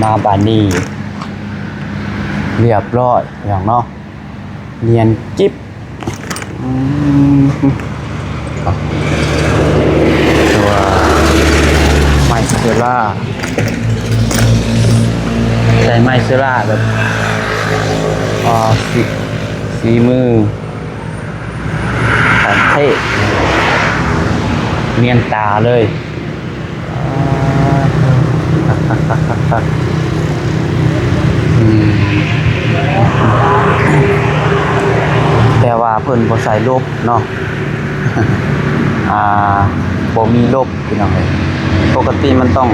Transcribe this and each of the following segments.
ມາບາດນີ້ ລຽບລ້ອຍພີ່ນ້ອງເນາະ ນຽນກິບ. ອືມ ຕົວໄມ້ເຊື້ອລາ ໃຊ້ໄມ້ເຊື້ອລາແບບ ອ່າ ສີ ສີມື ຄັກເທ່ ນຽນຕາເລີຍ. ອືມ ແຕ່ວ່າເພິ່ນບໍ່ໃສ່ລົບເນາະ ອ່າ ບໍ່ມີລົບ ພີ່ນ້ອງເອີຍ. ປົກກະຕິມັນຕ້ອງ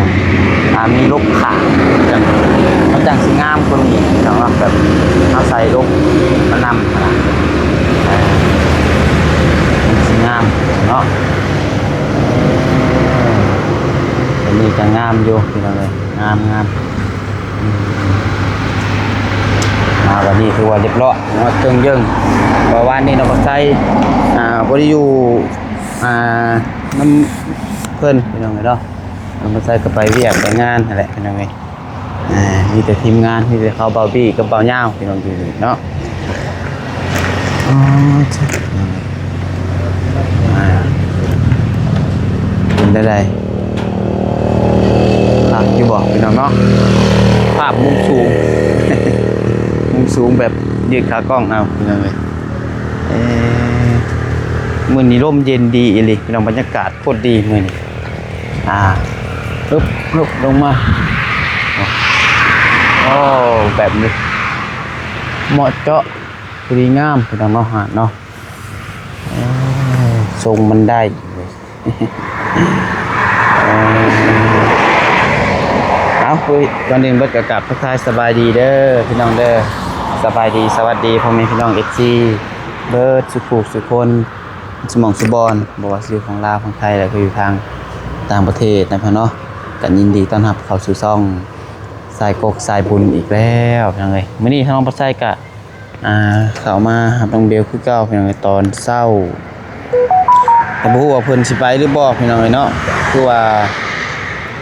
ອ່າ ມີລົບຂ້າງ ມັນຈັ່ງ ມັນຈັ່ງຊິງາມກວ່ານີ້ພີ່ນ້ອງເນາະ ແບບເຮົາໃສ່ລົບມານຳຫັ້ນນະ ອ່າ ມັນຊິງາມເນາະ. ເອີ ອັນນີ້ກໍງາມຢູ່ພີ່ນ້ອງເອີຍ ງາມໆ. ອືມ ມາວັນນີ້ຖືວ່າລຽບລ້ອຍເນາະ ເຊິ່ງເຢິງ ເພາະວ່າວານນີ້ນ້ອງປາໄຊ ອ່າ ບໍ່ໄດ້ຢູ່ ອ່າ ນຳເພິ່ນພີ່ນ້ອງເອີຍເນາະ. ນ້ອງປາໄຊກໍໄປວຽກໄປງານຫັ້ນແຫຼະພີ່ນ້ອງເອີຍ. ອ່າ ມີແຕ່ທີມງານ ມີແຕ່ເຂົາ ບ່າວບີກັບບ່າວຍາວ ພີ່ນ້ອງຢູ່ນີ້ເນາະ. ອໍ ເຈົ້າ ອ່າ ເປັນຈັ່ງໃດ ຄັກຢູ່ບໍ່ພີ່ນ້ອງເນາະ? ພາບມຸມສູງ ມຸມສູງແບບຢືດຂາກ້ອງເອົາພີ່ນ້ອງເອີຍ. ເອີ ມື້ນີ້ລົມເຢັນດີອີ່ຫຼີພີ່ນ້ອງ ບັນຍາກາດໂຄດດີມື້ນີ້. ອ່າ ຮຶບ ຮຶບ ລົງມາ ໂອ້ ແບບນີ້ເໝາະເຈາະ ພໍດີງາມພີ່ນ້ອງເນາະ ຫາດເນາະ. ໂອ້ ຊົງມັນໄດ້ ເອີ ເອົາ ກ່ອນອື່ນເບິດກໍກາບທັກທາຍສະບາຍດີເດີພີ່ນ້ອງເດີ ສະບາຍດີ ສະຫວັດດີພໍ່ແມ່ພີ່ນ້ອງ ເອັຟຊີ ເບິດສູ່ຜູ້ສູ່ຄົນ ສູ່ໝ່ອງສູ່ບ່ອນ ບໍ່ວ່າຊິຢູ່ຝັ່ງລາວ ຝັ່ງໄທ ແລະ ກໍຢູ່ທາງຕ່າງປະເທດນະພີ່ນ້ອງເນາະ. ກໍຍິນດີຕ້ອນຮັບເຂົ້າສູ່ຊ່ອງສາຍກົກສາຍບຸນອີກແລ້ວພີ່ນ້ອງເອີຍ. ມື້ນີ້ທາງນ້ອງປາໄຊກະ ອ່າ ເຂົ້າມາຮັບນ້ອງເບວຄືເກົ່າພີ່ນ້ອງເອີຍ ຕອນເຊົ້າ ແຕ່ບໍ່ຮູ້ວ່າເພິ່ນຊິໄປຫຼືບໍ່ພີ່ນ້ອງເອີຍເນາະ. ຄືວ່າ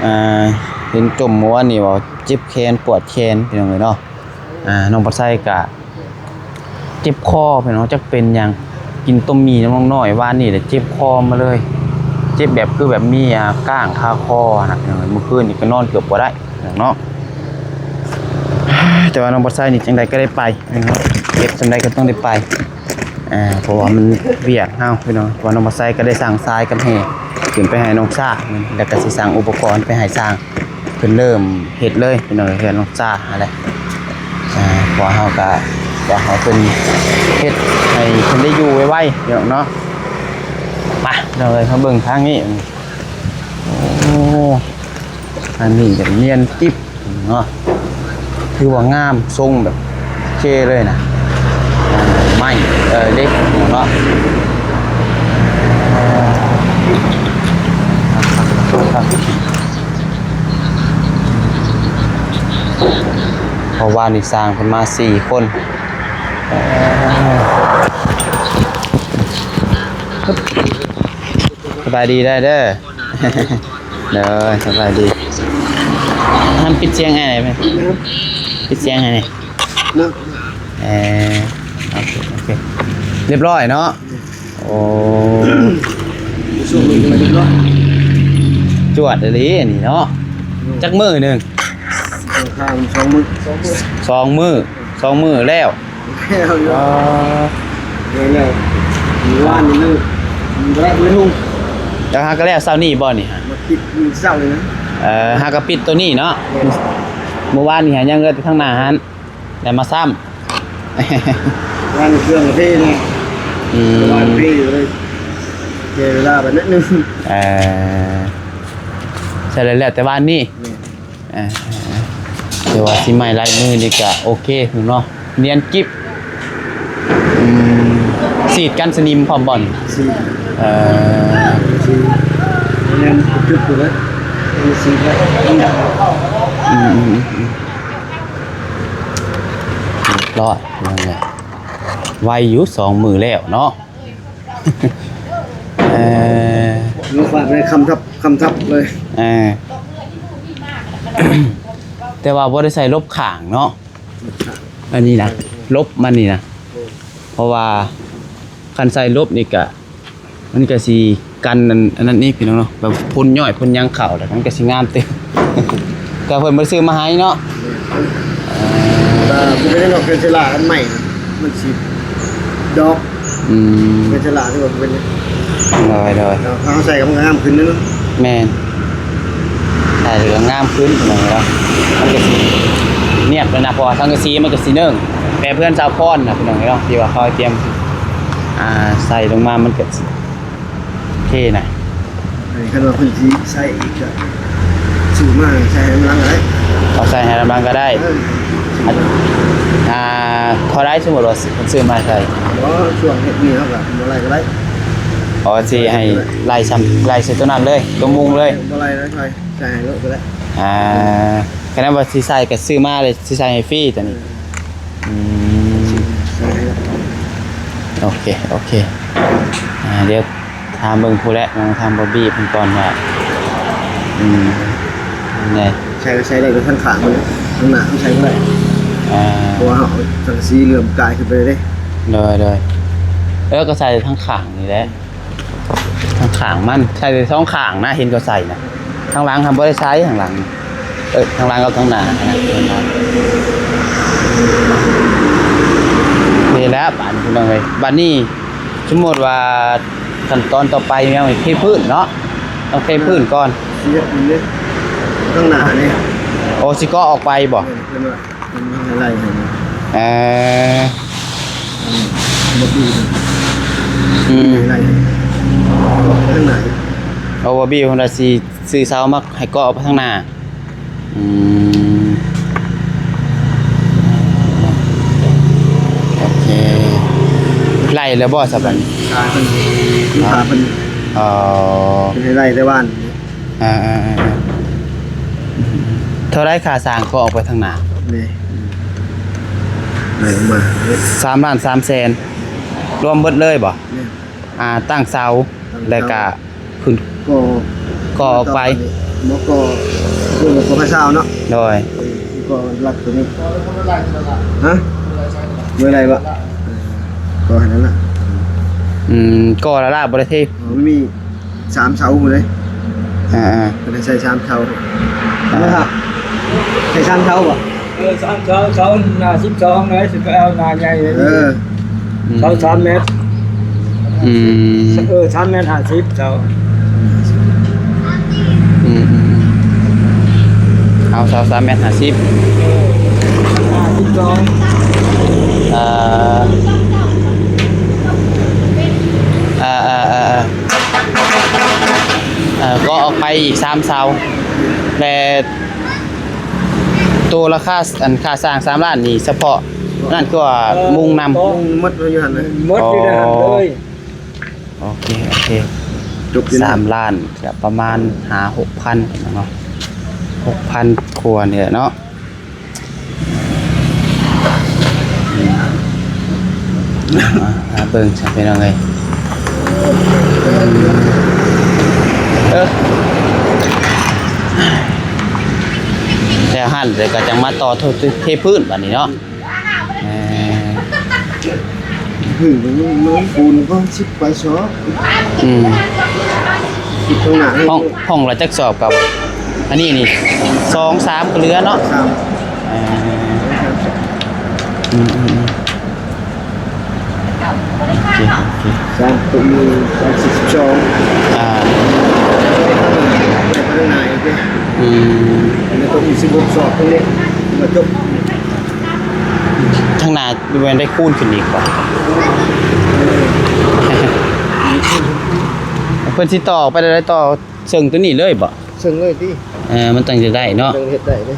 ອ່າ ເຫັນຈົ່ມມື້ວານນີ້ວ່າເຈັບແຂນປວດແຂນພີ່ນ້ອງເອີຍເນາະ. ອ່າ ນ້ອງປາໄຊກະ ເຈັບຄໍພີ່ນ້ອງ ຈັກເປັນຫຍັງ ກິນຕົ້ມໝີ່ນຳນ້ອງນ້ອຍວານນີ້ແຫຼະ ເຈັບຄໍມາເລີຍ ເຈັບແບບຄືແບບມີ ອ່າ ກ້າງຄາຄໍຫັ້ນນະພີ່ນ້ອງ. ມື້ຄືນນີ້ກໍນອນເກືອບບໍ່ໄດ້ພີ່ນ້ອງເນາະ ແຕ່ວ່ານ້ອງປາໄຊນີ້ຈັ່ງໃດກໍໄດ້ໄປພີ່ນ້ອງ ເຈັບສ່ຳໃດກໍຕ້ອງໄດ້ໄປ ອ່າ ເພາະວ່າມັນວຽກເຮົາພີ່ນ້ອງ. ເພາະວ່ານ້ອງປາໄຊກໍໄດ້ສັ່ງຊາຍກັບແຮ່ຂຶ້ນໄປໃຫ້ນ້ອງຊ້າງ ແລ້ວກໍຊິສັ່ງອຸປະກອນໄປໃຫ້ຊ່າງ ເພິ່ນເລີ່ມເຮັດເລີຍພີ່ນ້ອງ ເຮືອນນ້ອງຊ້າຫັ້ນແຫຼະ. ອ່າ ເພາະວ່າເຮົາກະຢາກໃຫ້ເພິ່ນເຮັດໃຫ້ເພິ່ນໄດ້ຢູ່ໄວໆພີ່ນ້ອງເນາະ. ໄປພີ່ນ້ອງເອີຍ ມາເບິ່ງທາງນີ້. ໂອ້ ອັນນີ້ກໍນຽນກິບເນາະ ຖືວ່າງາມ ຊົງແບບ ເຄເລີຍນະ ໄມ້ ເອີ ເຫຼັກເນາະ. ເພາະວ່ານີ້ຊ່າງເພິ່ນມາສີ່ຄົນ. ສະບາຍດີໄດ້ເດີ. ໂດຍ ສະບາຍດີ. ທ່ານປິດສຽງໃຫ້ໜ່ອຍ ປິດສຽງໃຫ້ໜ່ອຍ. ເອີ ໂອເຄ ໂອເຄ ລຽບຮ້ອຍເນາະ. ໂອ້ ຊຸມນີ້ລຽບຮ້ອຍ ຈວດອີ່ຫຼີອັນນີ້ເນາະ. ອືມ ຈັກມື້ໜຶ່ງ ຂ້າງສອງມື້ ສອງມື້ ສອງມື້ແລ້ວ. ແລ້ວຢູ່ ອໍ ແລ້ວ ມື້ວານນີ້ມັນບໍ່ໄດ້ລົງ ແລ້ວຫາກໍແລ້ວເຊົ້ານີ້ບໍ່ນີ້? ມາປິດມື້ເຊົ້ານີ້ນະ. ເອີ ຫາກໍປິດໂຕນີ້ເນາະ. ແມ່ນ ມື້ວານນີ້ຫາຍັງເຫຼືອແຕ່ທາງໜ້າຫັ້ນ ແລ້ວມາຊ້ຳ ວາງເຄື່ອງເພແນ່. ອືມ ວາງເພຢູ່ເລີຍ ເສຍເວລາໄປໜ້ອຍໜຶ່ງ. ເອີ ໃຊ່ແລ້ວ ແລ້ວແຕ່ວານນີ້. ແມ່ນ ອ່າ ແຕ່ວ່າສີໄມ້ລາຍມືນີ້ກະໂອເຄເນາະ ນຽນກິບ. ອືມ ສີດກັນສະໜິມພ້ອມບໍ່ນີ້? ສີດ ເອີ ສີດ ຍັງຈຸດຢູ່ເລີຍ ມີສີດໄວ້ ມັນດຳ. ອືມ ອືມ ອືມ ລຽບຮ້ອຍ ໄວຢູ່ ສອງມື້ແລ້ວເນາະ. ເອີ ມາຝາກໃນຄຳທັບ ຄຳທັບເລີຍ. ເອີ ເອີ ຕ່ວ່າບໍ່ໄດ້ໃສ່ຫຼົບຂ້າງເນາະ ຫຼົບຂ້າງ ອັນນີ້ນະ ຫຼົບມັນນີ້ນະ ເອີ ເພາະວ່າຄັນໃສ່ຫຼົບນີ້ກະ ມັນກະຊິກັນອັນ ອັນນັ້ນນີ້ພີ່ນ້ອງເນາະ ແບບຝຸ່ນຍ້ອຍຝຸ່ນຫຍັງເຂົ້າ ແລ້ວມັນກະຊິງາມຕື່ມ ກະເພິ່ນບໍ່ໄດ້ຊື້ມາໃຫ້ເນາະ ແມ່ນ ເອີ ກະບໍ່ເປັນຫຍັງດອກ ເປັນເຊື້ອລາອັນໃໝ່ນະ ມັນຊິດອກ ອືມ ເປັນເຊື້ອລາທີ່ວ່າເປັນ ໂດຍ ໂດຍ ເຮົາໃສ່ກະມັນກະງາມຂຶ້ນເນາະ ແມ່ນ ໃສ່ກະງາມຂຶ້ນພີ່ນ້ອງເນາະ ມັນກະຊິນຽບແລ້ວນະ ເພາະວ່າສັງກະສີມັນກະຊິເໜິ້ງ ແບບເຮືອນສາວພອນນະພີ່ນ້ອງເນາະ ທີ່ວ່າເຂົາຕຽມ ອ່າ ໃສ່ລົງມາມັນກະຊິ ໂອເຄນະ ອັນນີ້ຄັນວ່າເພິ່ນຊິໃສ່ອີກກະຊື້ມາໃສ່ໃຫ້ນຳຫຼັງກະໄດ້ ເອົາໃສ່ໃຫ້ນຳຫຼັງກະໄດ້ ເອີ ອ່າ ເທົ່າໃດສົມມຸດວ່າເພິ່ນຊື້ມາໃສ່ ບໍ່ ຊ່ວງເຮັດນີ້ເຮົາກະບໍ່ໄລ່ກະໄດ້ ອໍ ຊິໃຫ້ໄລ່ຊ່ຳ ໄລ່ໃສ່ໂຕນັ້ນເລີຍ ໂຕມຸງເລີຍ ບໍ່ໄລ່ນະ ໃສ່ໃຫ້ໂລດກະໄດ້ ອ່າ ຄັນວ່າຊິໃສ່ກະຊື້ມາເລີຍ ຊິໃສ່ໃຫ້ຟຣີໂຕນີ້ ເອີ ອືມ ໂອເຄ ໂອເຄ ອ່າ ດຽວຖາມເບິ່ງພຸ້ນແຫຼະ ຖາມບອບບີ້ເພິ່ນກ່ອນວ່າ ອືມ ແນວໃດ ໃສ່ກະໃສ່ໄດ້ແຕ່ທາງຂ້າງມັນ ທາງໜ້າມັນໃສ່ບໍ່ໄດ້ ອ່າ ເພາະວ່າເຮົາເອົາສັງກະສີເຫຼື້ອມກາຍຂຶ້ນໄປເດ້ ໂດຍ ໂດຍ ເອີ ກະໃສ່ທາງຂ້າງນີ້ແຫຼະ ທາງຂ້າງມັນ ໃສ່ໄດ້ສອງຂ້າງນະ ເຫັນເຂົາໃສ່ນະ ທາງຫຼັງຫັ້ນບໍ່ໄດ້ໃສ່ ທາງຫຼັງ ເອີ ທາງຫຼັງກັບທາງໜ້າຫັ້ນນະ ນີ້ແຫຼະບາດນີ້ພີ່ນ້ອງເອີຍ ບາດນີ້ສົມມຸດວ່າຂັ້ນຕອນຕໍ່ໄປແມ່ນເທພື້ນເນາະ ຕ້ອງເທພື້ນກ່ອນ ຊິເຮັດນີ້ເດ້ ທາງໜ້ານີ້ ໂອ ຊິເກາະອອກໄປບໍ່? ແມ່ນ ເພິ່ນວ່າ ເພິ່ນໃຫ້ໄລ່ໃຫ້ ເອີ ບໍ່ດີ ອືມ ໃຫ້ໄລ່ ເອີ ບໍ່ດີ ເພິ່ນວ່າຊິຊື້ເສົາມາໃຫ້ເກາະອອກໄປທາງໜ້າ ອືມ ໂອເຄ ໄລ່ແລ້ວບໍ່ສະບັດນີ້? ຂາເພິ່ນ ຂາເພິ່ນ ອໍ ເພິ່ນໃຫ້ໄລ່ແຕ່ວານ ອ່າໆໆໆ ເທົ່າໃດຄ່າສ້າງເກາະອອກໄປທາງໜ້າ? ນີ້ ໄລ່ອອກມາ ສາມລ້ານສາມແສນ ລວມເບິດເລີຍບໍ່? ແມ່ນ ອ່າ ຕັ້ງເສົາ ຕັ້ງເສົາ ແລ້ວກະຂຶ້ນ ກໍ່ ກໍ່ອອກໄປ ບໍ່ກໍ່ ຄືບໍ່ກໍ່ພາຊາວເນາະ ໂດຍ ເອີ ກໍ່ຫຼັກໂຕນີ້ ຮະ ບໍ່ໄດ້ບໍ່ ເອີ ກໍ່ໃຫ້ນັ້ນລະ ອືມ ກໍ່ລະລາບບໍ່ໄດ້ເທ ມັນມີ ສາມເສົາພຸ້ນເດ້ ອ່າໆ ເພິ່ນໃຫ້ໃສ່ສາມເສົາ ອ່າ ໃສ່ສາມເສົາບໍ່? ເອີ ສາມເສົາ ເສົາໜ້າສິບສອງເດ້ ຊິໄປເອົາໜ້າໃຫຍ່ເດ້ ເອີ ອືມ ເສົາສາມແມັດ ອືມ ເອີ ສາມແມັດຫ້າສິບເສົາ ອືມໆໆ ເອົາເສົາສາມແມັດຫ້າສິບ ເອີ ຫ້າສິບສອງ ເອີ ເອີໆໆໆ ເອີ ເກາະອອກໄປອີກສາມເສົາ ແລະ ໂຕລາຄາ ອັນ ຄ່າສ້າງສາມລ້ານນີ້ ສະເພາະນັ້ນຄືວ່າມຸງນຳ ມຸງໝົດຢູ່ຫັ້ນເລີຍ ໝົດຢູ່ໃນຫັ້ນເລີຍ ອໍ ໂອເຄ ໂອເຄ ຈົບຢູ່ ສາມລ້ານ ກະປະມານຫ້າຫົກພັນເນາະ ຫົກພັນກວ່ານີ້ແຫຼະເນາະ. ມາ ມາເບິ່ງຊະພີ່ນ້ອງເອີຍ ເອີ ແລ້ວຫັ້ນ ແລ້ວກະຈັ່ງມາຕໍ່ເທພື້ນບາດນີ້ເນາະ ເອີ ພື້ນມັນ ມັນປູນປະມານສິບປາຍສອບ ອືມ ສິບຂ້າງໜ້າ ຫ້ອງ ຫ້ອງລະຈັກສອບກັບ ອັນນີ້ນີ້ ສອງສາມກະເຫຼືອເນາະ ສາມ ເອີ ອືມໆໆ ໂອເຄ ໂອເຄ ສາມໂຕນີ້ສາມສິບສອງ ອ່າ ໄປທາງໜ້າອີກເດ້ ອືມ ອັນນີ້ໂຕນີ້ສິບຫົກສອບ ໂຕນີ້ມາຈົບ ທາງໜ້າແມ່ນໄດ້ຄູນຂຶ້ນອີກບໍ່? ເພິ່ນຊິຕໍ່ໄປໄດ້ຕໍ່ ເຊິ່ງໂຕນີ້ເລີຍບໍ່? ເຊິ່ງເລີຍຕິ ເອີ ມັນຈັ່ງຈະໄດ້ເນາະ ຈັ່ງເຮັດໄດ້ເດ້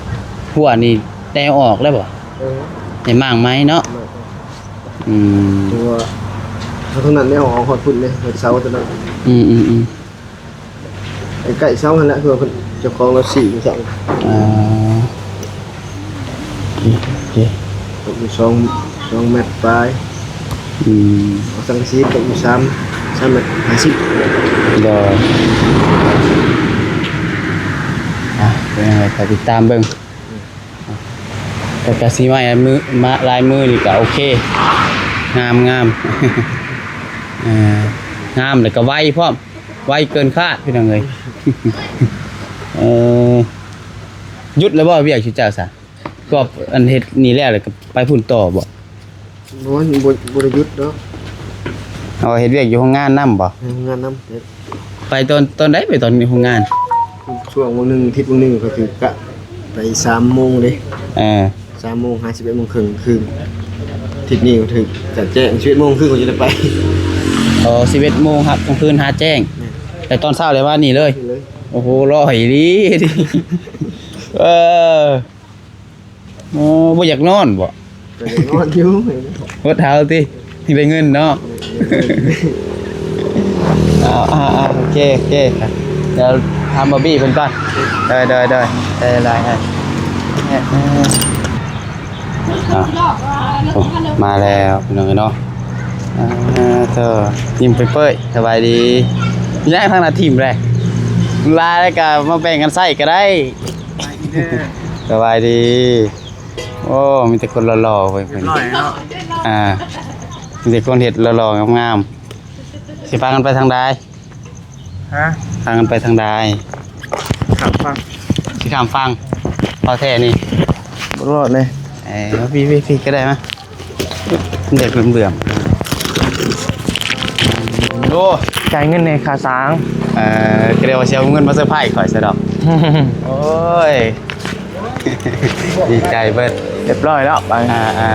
ຫົວນີ້ແຕ່ອອກແລ້ວບໍ່? ເອີ ໄດ້ມ້າງໃໝ່ເນາະ ມ້າງ ອືມ ເພາະວ່າເຮົາທາງນັ້ນແນວອອກຮອດພຸ້ນເດ້ ຮອດເສົາໂຕນັ້ນ ອືມໆໆ ໃກ້ໆເສົາຫັ້ນແຫຼະ ຄືວ່າເພິ່ນ ເຈົ້າຂອງລາວຊີ້ເສົາ ອໍ ໂອເຄ ໂອເຄ ຕົກຢູ່ສອງ ສອງແມັດປາຍ ອືມ ເອົາສັງກະສີຕົກຢູ່ສາມ ສາມແມັດຫ້າສິບ ໂດຍ ອ່ະ ເປັນຫຍັງໃດ ໄປຕິດຕາມເບິ່ງ ອືມ ແລ້ວກະສີໄມ້ລາຍມື ມາ ລາຍມືນີ້ກະໂອເຄ ງາມ ງາມ ເອີ ງາມ ແລ້ວກະໄວພ້ອມ ໄວເກີນຄາດພີ່ນ້ອງເອີຍ. ເອີ ຢຸດແລ້ວບໍ່ວຽກຊຸເຈົ້າຊະ? ກໍອັນເຮັດນີ້ແລ້ວ ແລ້ວກໍໄປພຸ້ນຕໍ່ບໍ່? ບໍ່ ບໍ່ ບໍ່ໄດ້ຢຸດດອກ. ເອົາ ເຮັດວຽກຢູ່ໂຮງງານນຳບໍ່? ເຮັດໂຮງງານນຳ. ໄປຕອນ ຕອນໃດໄປຕອນໂຮງງານ? ຊ່ວງວັນໜຶ່ງ ທິດວັນໜຶ່ງ ກໍຄືກະໄປສາມໂມງເດ້. ເອີ ສາມໂມງຫາສິບເອັດໂມງເຄິ່ງຄືນ. ທິດນີ້ກໍຖືກກະແຈ້ງ ສິບເອັດໂມງຄືນກໍຈະໄດ້ໄປ. ອໍ ສິບເອັດໂມງຫາກາງຄືນຫາແຈ້ງ. ແມ່ນ. ແຕ່ຕອນເຊົ້າແລ້ວມານີ້ເລີຍ? ນີ້ເລີຍ. ໂອ້ໂຫ ຫຼໍ່ອີ່ຫຼີ. ເອີ ໂອ້ ບໍ່ຢາກນອນບໍ່? ກໍຢາກນອນຢູ່. ອົດເອົາຕິ ຍັງໄດ້ເງິນເນາະ. ເອົາ ເອົາ ເອົາ ໂອເຄ ໂອເຄ ດຽວຖາມບອບບີ້ເພິ່ນກ່ອນ. ໂດຍ ໂດຍ ໂດຍ ໄດ້ຫຼາຍ ອ່ະ ໂອ້ ມາແລ້ວພີ່ນ້ອງເອີຍເນາະ. ອ່າ ໂທ້ ຍິ້ມເປີຍໆ ສະບາຍດີ. ຍ້າຍທາງໜ້າຖິ້ມເລີຍ ລາຍແລ້ວກະມາແບ່ງກັນໃຊ້ກະໄດ້. ສະບາຍດີ. ໂອ້ ມີແຕ່ຄົນຫຼໍ່ໆເວີຍ. ຮຽບຮ້ອຍເນາະ. ອ່າ ມີແຕ່ຄົນເຮັດຫຼໍ່ໆງາມໆ. ຊິພາກັນໄປທາງໃດ? ຮະ? ພາກັນໄປທາງໃດ? ຂ້າມຝັ່ງ. ຊິຂ້າມຝັ່ງ. ເວົ້າແທ້ນີ້? ບໍ່ລອດເລີຍ. ເອີ ມາພີ້ໆ ພີ້ກໍໄດ້ມາ. ເດັກເຫຼືອມໆ. ໂອ້ ຈ່າຍເງິນໃຫ້ຄ່າສາງ. ເອີ ກໍເລີຍວ່າຊິເອົາເງິນມາເຊີໄພຂ້ອຍຊະດອກ. ໂອ້ຍ ດີໃຈເບິດ. ຮຽບຮ້ອຍແລ້ວບາດນີ້. ອ່າ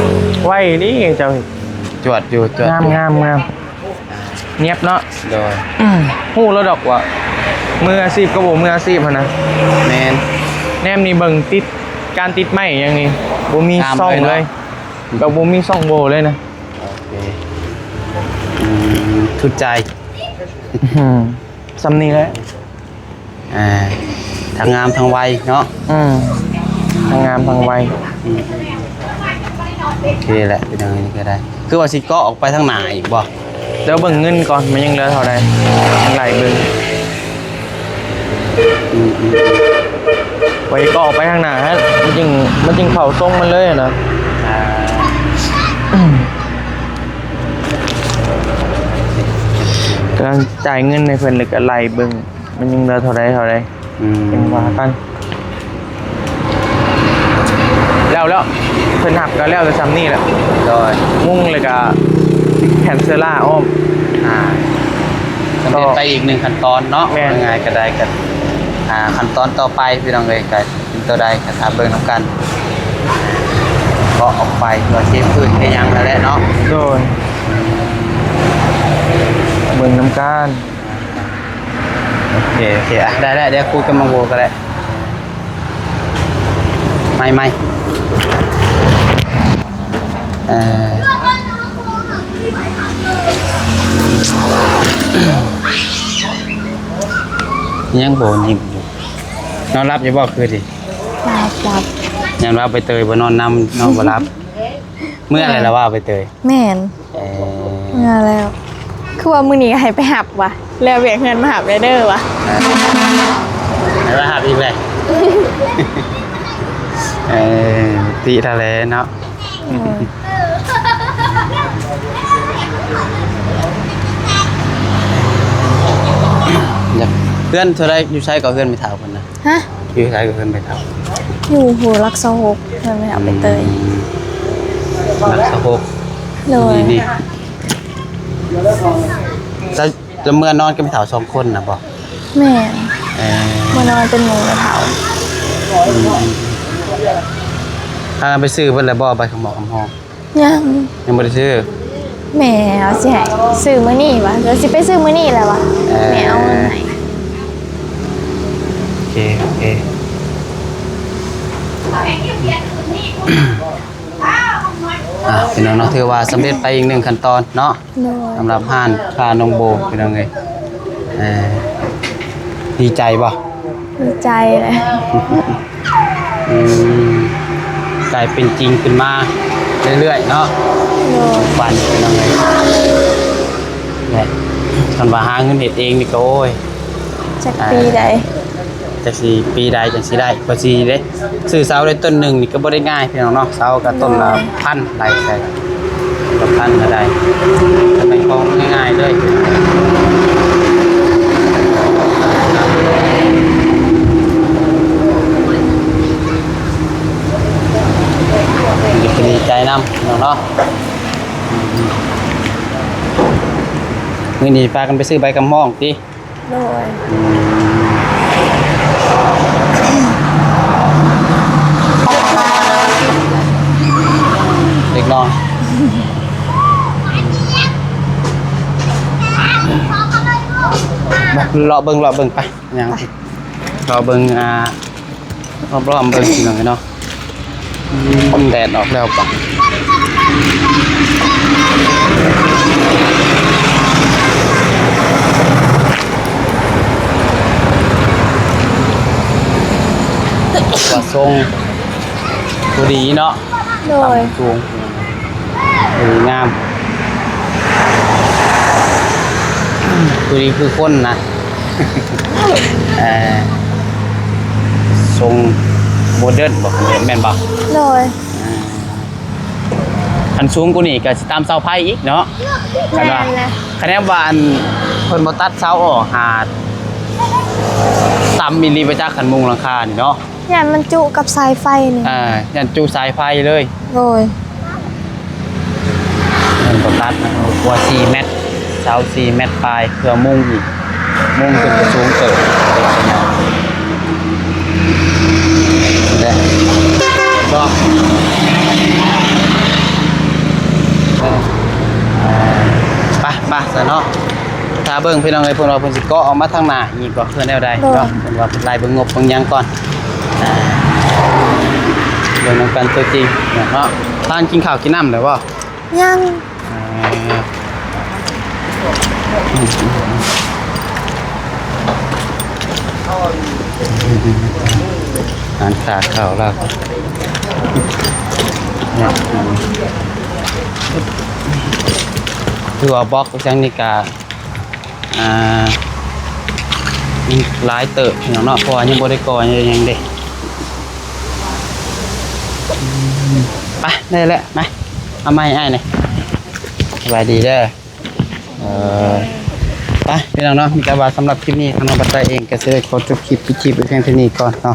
ໆໆ ໄວນີ້ເຈົ້າ. ຈວດຢູ່ ຈວດຢູ່. ງາມໆໆ. ນຽບເນາະ. ໂດຍ. ອືມ ຮູ້ແລ້ວດອກວ່າມືອາຊີບກັບບໍ່ມືອາຊີບຫັ້ນນະ. ແມ່ນ. ແນມນີ້ເບິ່ງຕິດ ການຕິດໄມ້ຫຍັງນີ້ ບໍ່ມີຊ່ອງເລີຍ. ແບບບໍ່ມີຊ່ອງໂຫວ່ເລີຍນະ. ໂອເຄ. ອືມ ຖືກໃຈ. ອືມ ສ່ຳນີ້ແຫຼະ. ອ່າ ທັງງາມທັງໄວເນາະ. ອືມ ທັງງາມທັງໄວ. ອືມ ໂອເຄແຫຼະ ເປັນຫຍັງນີ້ກໍໄດ້. ຄືວ່າຊິເກາະອອກໄປທາງໜ້າອີກບໍ່? ດຽວເບິ່ງເງິນກ່ອນ ມັນຍັງເຫຼືອເທົ່າໃດ ຍັງໄລ່ເບິ່ງ. ອືມໆ ໄວ້ກໍອອກໄປທາງໜ້າຫັ້ນ ມັນຈຶ່ງ ມັນຈຶ່ງເຂົ້າຊົງມັນເລີຍນະ. ອ່າ ກຳລັງຈ່າຍເງິນໃຫ້ເພິ່ນ ແລ້ວກໍໄລ່ເບິ່ງ ມັນຍັງເຫຼືອເທົ່າໃດເທົ່າໃດ. ອືມ ຈັ່ງວ່າກັນ. ແລ້ວ ແລ້ວ ເພິ່ນຮັບກໍແລ້ວແຕ່ສ່ຳນີ້ແຫຼະ. ໂດຍ. ມຸງແລ້ວກໍແຜ່ນເຊີລາອ້ອມ. ອ່າ ສຳເລັດໄປອີກໜຶ່ງຂັ້ນຕອນເນາະ. ແມ່ນ. ວ່າງ່າຍກໍໄດ້ ກໍ ອ່າ ຂັ້ນຕອນຕໍ່ໄປພີ່ນ້ອງເອີຍ ກໍເປັນຕົວໃດກໍຖ້າເບິ່ງນຳກັນ. ເກາະອອກໄປ ຕົວເຊຟພື້ນເຮັດຫຍັງນັ້ນແຫຼະເນາະ. ໂດຍ. ເບິ່ງນຳກັນ. ໂອເຄ ໂອເຄ ອ່ະ ໄດ້ແລ້ວ ດຽວຄຸຍກັບນ້ອງໂບກໍໄດ້. ໄມ້ ໄມ້ ເອີ ຍັງບໍ່ຍິ້ມຢູ່. ນອນຫຼັບຢູ່ບໍ່ຄືນນີ້? ຫຼັບ ຫຼັບ. ຢ້ານວ່າໃບເຕີຍບໍ່ນອນນຳ ນອນບໍ່ຫຼັບ. ເມື່ອແລ້ວລະວ່າໃບເຕີຍ? ແມ່ນ. ເອີ ເມື່ອແລ້ວ. ຄືວ່າມື້ນີ້ໃຫ້ໄປຮັບຫວາ ແລ້ວວຽກເຮືອນມາຮັບແດ່ເດີຫວາ. ເອີ ໃຫ້ມາຮັບອີກແຫຼະ. ເອີ ຕິທະເລເນາະ. ເອີ ຢາກ ເຮືອນເທົ່າໃດ ຢູ່ໃສກໍເຮືອນແມ່ເຖົ້າເພິ່ນນະ? ຮະ? ຢູ່ໃສກໍເຮືອນແມ່ເຖົ້າ? ຢູ່ ໂຫ ຫຼັກຊາວຫົກ ເຮືອນແມ່ເຖົ້າໃບເຕີຍ. ອືມ ຫຼັກຊາວຫົກ. ໂດຍ. ນີ້ ນີ້ ຈະ ຈະເມືອນອນກັບແມ່ເຖົ້າສອງຄົນນະບໍ່? ແມ່ນ. ເອີ ເມືອນອນເປັນໝູ່ແມ່ເຖົ້າ. ອືມ ພາກັນໄປຊື້ເບິດແລ້ວບໍ່ ໃບຄຳເໝາະຄຳຮອງ? ຍັງ ຍັງບໍ່ໄດ້ຊື້. ແມ່ວ່າຊິໃຫ້ຊື້ມື້ນີ້ຫວາ ວ່າຊິໄປຊື້ມື້ນີ້ແຫຼະຫວາ. ເອີ ແມ່ເອົາເງິນໃຫ້. ໂອເຄ ໂອເຄ. ອ່າ ພີ່ນ້ອງເນາະ ຖືວ່າສຳເລັດໄປອີກໜຶ່ງຂັ້ນຕອນເນາະ. ໂດຍ. ສຳລັບຮ້ານຄານ້ອງໂບ ພີ່ນ້ອງເອີຍ. ເອີ ດີໃຈບໍ່? ດີໃຈແຫຼະ. ອືມ ກາຍເປັນຈິງຂຶ້ນມາເລື້ອຍໆເນາະ. ໂດຍ. ຝັນ ພີ່ນ້ອງເອີຍ. ແຫຼະ ຄັນວ່າຫາເງິນເຮັດເອງນີ້ກໍ ໂອ້ຍ ຈັກປີໃດ. ຈັກຊິປີໃດຈັ່ງຊິໄດ້ ກວ່າຊິໄດ້ຊື້ເສົາໄດ້ຕົ້ນໜຶ່ງນີ້ກໍບໍ່ໄດ້ງ່າຍພີ່ນ້ອງເນາະ. ເສົາກໍຕົ້ນລະ ໂດຍ ພັນ ໄດ້ໃສ່ ລະພັນກໍໄດ້ ກໍແມ່ນຂອງງ່າຍໆເລີຍ. ກໍດີໃຈນຳພີ່ນ້ອງເນາະ. ມື້ນີ້ພາກັນໄປຊື້ໃບກຳມອງຕິ? ໂດຍ ເດັກນ້ອຍ ເລາະເບິ່ງ ເລາະເບິ່ງໄປ ຍ່າງ ເລາະເບິ່ງ ອ່າ ຮອບໆເບິ່ງພີ່ນ້ອງເອີຍເນາະ. ອືມ ແດດອອກແລ້ວປະ ວ່າຊົງ ຜູ້ດີເນາະ. ໂດຍ ຕ່ຳສູງ ເອີ ງາມ ຜູ້ດີຄືຄົນນະ. ເອີ ຊົງໂມເດີນບໍ ແມ່ນບໍ? ໂດຍ ອ່າ ຄັນສູງກວ່ານີ້ກໍຊິຕາມເສົາໄຟອີກເນາະ. ແມ່ນແຫຼະ ຄັນວ່າ ຄັນວ່າອັນເພິ່ນບໍ່ຕັດເສົາອອກຫາ ຕຳອີ່ຫຼີໄປຈັກ ຄັນມຸງຫຼັງຄານີ້ເນາະ. ຢ້ານມັນຈຸກັບສາຍໄຟນີ້ ອ່າ ຢ້ານຈຸສາຍໄຟເລີຍ. ໂດຍ ມັນບໍ່ຕັດນະ ກວ່າສີ່ແມັດ ເສົາສີ່ແມັດປາຍ ເພື່ອມຸງອີກ ມຸງຂຶ້ນໄປສູງເຕີບເດ້. ໄປ ໄປຊະເນາະ. ຖ້າເບິ່ງພີ່ນ້ອງເອີຍ ເພິ່ນວ່າເພິ່ນຊິເກາະອອກມາທາງໜ້າອີກບໍ່ ເພື່ອແນວໃດເນາະ. ໂດຍ ເພິ່ນວ່າເພິ່ນໄລ່ເບິ່ງງົບເບິ່ງຫຍັງກ່ອນ ອ່າ ເບິ່ງນຳກັນຕົວຈິງເນາະ. ທ່ານກິນເຂົ້າກິນນ້ຳແລ້ວບໍ່? ຍັງ ອ່າ ຮ້ານຄ້າເຂົ້າລາວ ຖືວ່າບລັອກຈັ່ງນີ້ກະ ອ່າ ຫຼາຍເຕີບພີ່ນ້ອງເນາະ ເພາະວ່າຍັງບໍ່ໄດ້ກໍ່ຫຍັງເດ້. ໄປ ໄດ້ແລ້ວ ມາ ເອົາໄມ້ໃຫ້ອ້າຍໜ່ອຍ. ສະບາຍດີເດີ. ເອີ ໄປພີ່ນ້ອງເນາະ ມີແຕ່ວ່າສຳລັບຄລິບນີ້ ທາງນ້ອງບັດໄຊເອງກໍຊິໄດ້ຂໍຈົບຄລິບ ປິດຄລິບໄວ້ພຽງເທົ່ານີ້ກ່ອນເນາະ.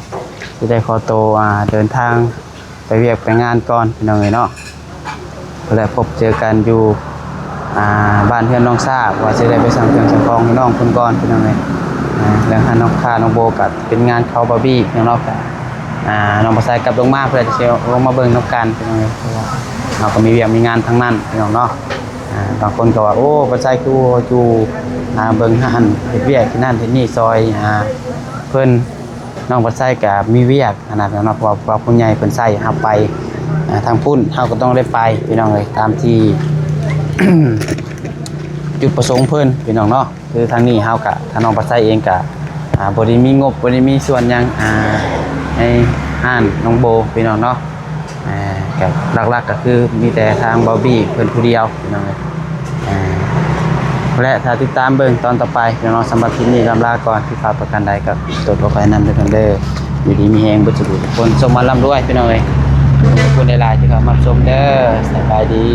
ຊິໄດ້ຂໍໂຕ ອ່າ ເດີນທາງໄປວຽກໄປງານກ່ອນພີ່ນ້ອງເອີຍເນາະ. ແລ້ວພົບເຈີກັນຢູ່ ອ່າ ບ້ານເຮືອນນ້ອງຊາ ວ່າຊິໄດ້ໄປສັ່ງເຄື່ອງສັ່ງຂອງໃຫ້ນ້ອງເພິ່ນກ່ອນພີ່ນ້ອງເອີຍ. ອ່າ ເລື່ອງຮ້ານນ້ອງຄານ້ອງໂບກໍເປັນງານເຂົາບາບີພີ່ນ້ອງເນາະ. ອ່າ ນ້ອງບັດໄຊກັບລົງມາ ເພື່ອທີ່ຊິລົງມາເບິ່ງນຳກັນພີ່ນ້ອງເອີຍ ເພາະວ່າເຮົາກໍມີວຽກມີງານທາງນັ້ນພີ່ນ້ອງເນາະ. ອ່າ ບາງຄົນກໍວ່າ ໂອ້ ບັດໄຊຄືບໍ່ຢູ່ ອ່າ ເບິ່ງຮ້ານ ເຮັດວຽກທີ່ນັ້ນເຮັດນີ້ຊ່ອຍ ອ່າ ເພິ່ນ. ນ້ອງບັດໄຊກໍມີວຽກຫັ້ນນະເນາະ ເພາະວ່າຜູ້ໃຫຍ່ເພິ່ນໃຊ້ຮັບໄປ ອ່າ ທາງພຸ້ນ ເຮົາກໍຕ້ອງໄດ້ໄປພີ່ນ້ອງເອີຍ ຕາມທີ່ຈຸດປະສົງເພິ່ນພີ່ນ້ອງເນາະ. ຄືທາງນີ້ເຮົາກະ ທາງນ້ອງປາໄຊເອງກະ ອ່າ ບໍ່ໄດ້ມີງົບ ບໍ່ໄດ້ມີສ່ວນຫຍັງ ອ່າ ໃຫ້ຮ້ານນ້ອງໂບພີ່ນ້ອງເນາະ. ອ່າ ກະຫຼັກໆ ກະຄືມີແຕ່ທາງບ່າວບີເພິ່ນຜູ້ດຽວພີ່ນ້ອງເອີຍ. ອ່າ ແລະ ຖ້າຕິດຕາມເບິ່ງຕອນຕໍ່ໄປພີ່ນ້ອງເນາະ. ສຳລັບຄລິບນີ້ລ່ຳລາກ່ອນ ຜິດພາດປະການໃດກໍຂໍໂທດຂໍອະໄພນຳເດີ. ຢູ່ດີມີແຮງເບິດສູ່ຜູ້ທຸກຄົນ ສົມຫວັງລ່ຳລວຍພີ່ນ້ອງເອີຍ. ຂອບຄຸນຫຼາຍໆ ທີ່ເຂົ້າມາຮັບຊົມເດີ. ສະບາຍດີ.